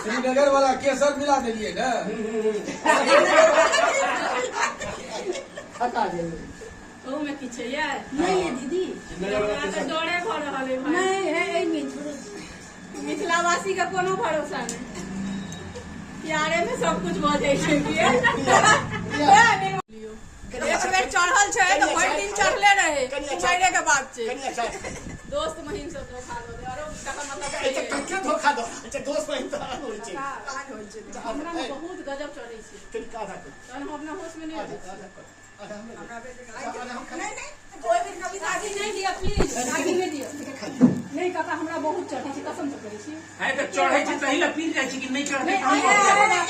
श्रीनगर वाला केसर मिला देलियै ने। खटा गेल। ओहूमे किछु छै यै? नहीं है दीदी। हमरा तऽ डरे भऽ रहल अइ भाइ। नहीं है, एहिमे छोड़ो। मिथिलावासी के कोनो भरोसा नहि, प्यारे में सब कुछ भऽ जाइ छै। एक बेर चढ़ल छै तऽ भरि दिन चढ़ले रहे, कुमारे के बात छै। कनिया चाय। दोस्त महीम सब धोखा दऽ दे आरो तकर मतलब ए तऽ कते धोखा दऽ अच्छा दोस्त बहिन तऽ आन होइ छै। कान होइ छै। हमरा ने बहुत गजब चढ़ै छै। कनि आधा कर। तहन हम अपना होश में नहि रहै छी। आधा कर, आधा हमरा दे। आधा हम खा। नहीं नहीं, कोई भी कभी दादी नहि दिअ, प्लीज दादी नहि दिअ। नहि काका, हमरा बहुत चढ़ै छै, कसम से कहै छी। है तऽ चढ़ै छै तही लए पी जाइ छै कि नहि चढ़तै तहन?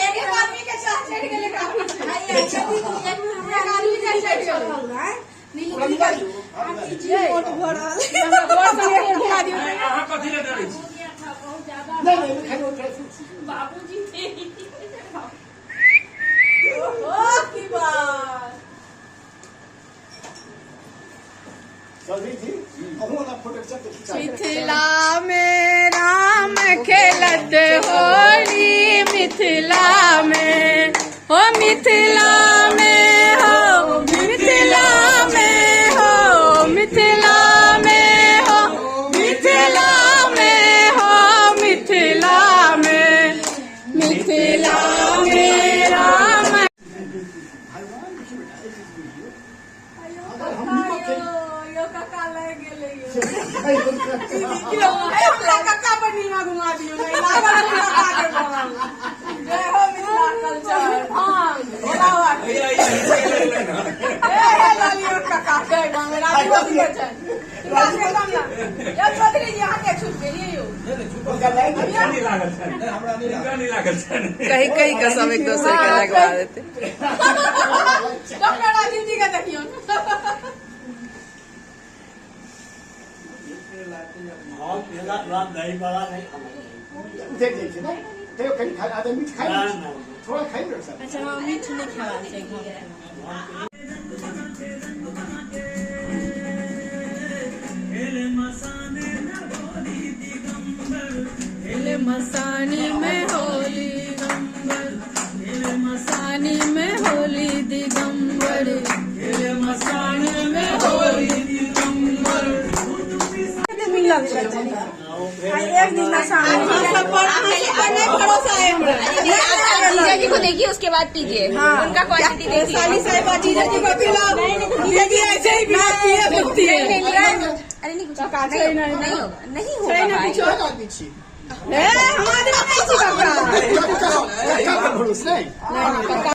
एक आदमी के चाह चढ़ि गेलै, काफी छै। एक आदमी के चढ़ि गेलै। पूरा मिला दियौ। हमरा बड़ संगे घुमा दियौ। अहाँ कथी लए डरै छी? बहुत ज्यादा। नहीं नहीं, खाली वो ड्राई फ्रूट्स। बाबूजी थे। ओहो, की बात! चौधरी जी, अहूँ वाला फोटो चल के खिंचा। मिथिला में राम खेलत होली, मिथिला में हो, मिथिला में हो, मिथिला में हो, मिथिला में हो, मिथिला में हो, मिथिला में, मिथिला में राम। भगवान, देखिए बेटा, एक चीज बुझियौ, अगर हम नीमक यो यो काका लागि गेलै यो। खेल हमरा काका पर नीमा घुमा दियौ। नहीं लागल छै काका के बगल। जय हो मिथिला कल्चर। हाँ, भोला बाबा के। भैया, ई लगलै ने। ए हे लालियो काका के गाँव में राजीव जी के छै। हिनका से कम ना। यौ चौधरी जी, अहाँ के छूट गेलियै यौ। नहि नहि, छूटल हुनका लागि गेल। नहि लागल छनि। नहि, हमरा नहि हिनका लागल। नहि लागल छनि। कही कही का सब एक दूसरे के लगवा देते। डॉक्टर राजीव जी के देखियौ। हाँ, केला के बाद दही बड़ा नहीं खाना चाहिए। उधर जाइ छै ने, तैयो कनि खा, आधा मीठ खाइ ना, लै छी। ना। थोड़ा खाइ ने सर। अच्छा हाँ, मीठ नहीं खेबाक चाही। मसानी में होली दिगंबर, मसानी में होली दिगंबर, मसानी में होली दिगंबर। मिलल छै एक दिन नशा। अहाँ सब पर, अहाँ सब पर नहीं भरोसा है हमरा। जीजा जी को देखिए, उसके बाद पीजिए। उनका क्वालिटी देखिए। साली साहिबा, जीजा जी को पिलाओ। जीजा जी ऐसे ही बिना पिए पीती है। अरे नहीं, कुछ काका छै नहीं। नहीं होगा, नहीं छै होगा ना भाई। किछो। कोन आदमी छी? ए, हम आदमी नहीं छी काका। काका, काका पर भरोसा नहीं। नहीं, काका।